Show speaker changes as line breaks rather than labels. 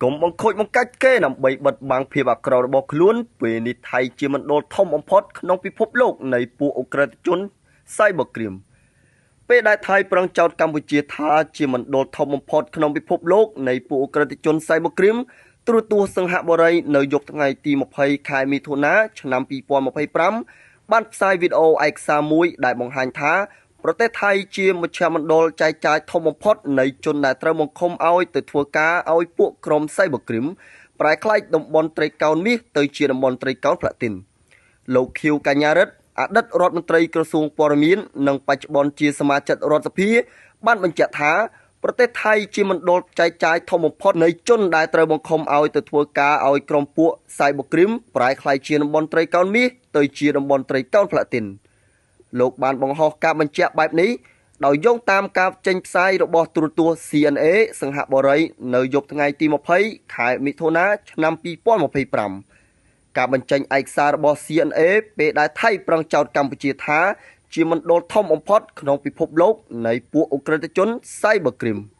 កុំបង្ខូចបង្កាច់គេដើម្បីបិទបាំងភាពអាក្រក់របស់ខ្លួនពេលនេះថៃជាមណ្ឌលធំបំផុតក្នុងពិភពលោកនៃពួកឧក្រិដ្ឋជន Cyber Crime ពេលដែលថៃប្រឹងចោទកម្ពុជាថាជាមណ្ឌលធំបំផុតក្នុងពិភពលោកនៃពួកឧក្រិដ្ឋជន Cyber Crime ទូរទស្សន៍សង្ហបុរីនៅយប់ថ្ងៃទី20ខែមិថុនាឆ្នាំ2025បានផ្សាយវីដេអូឯកសារមួយដែលបង្ហាញថាប្រទេសថៃជាមជ្ឈមណ្ឌលចែកចាយធំបំផុតនៃជនដែលត្រូវបង្ខំឲ្យទៅធ្វើការឲ្យពួកក្រុម Cyber Crime ប្រែក្លាយតំបន់ត្រីកោណមាសទៅជាតំបន់ត្រីកោណផ្លាទីនលោកខៀវកញ្ញារិទ្ធអតីតរដ្ឋមន្ត្រីក្រសួងព័ត៌មាននិងបច្ចុប្បន្នជាសមាជិករដ្ឋសភាបានបញ្ជាក់ថាប្រទេសថៃជាមណ្ឌលចែកចាយធំបំផុតនៃជនដែលត្រូវបង្ខំឲ្យទៅធ្វើការឲ្យក្រុមពួក Cyber Crime ប្រែក្លាយជាតំបន់ត្រីកោណមាសទៅជាតំបន់ត្រីកោណផ្លាទីនលោកបានបង្ហោះការបញ្ជាក់បែបនេះដោយយោងតាមការចេញផ្សាយរបស់ទូរទស្សន៍ CNA សង្ហបុរីនៅយប់ថ្ងៃទី20ខែមិថុនាឆ្នាំ2025ការបញ្ចេញឯកសាររបស់ CNA ពេលដែលថៃប្រឹងចោទកម្ពុជាថាជាមណ្ឌលធំបំផុតក្នុងពិភពលោកនៃពួកឧក្រិដ្ឋជន Cyber Crime។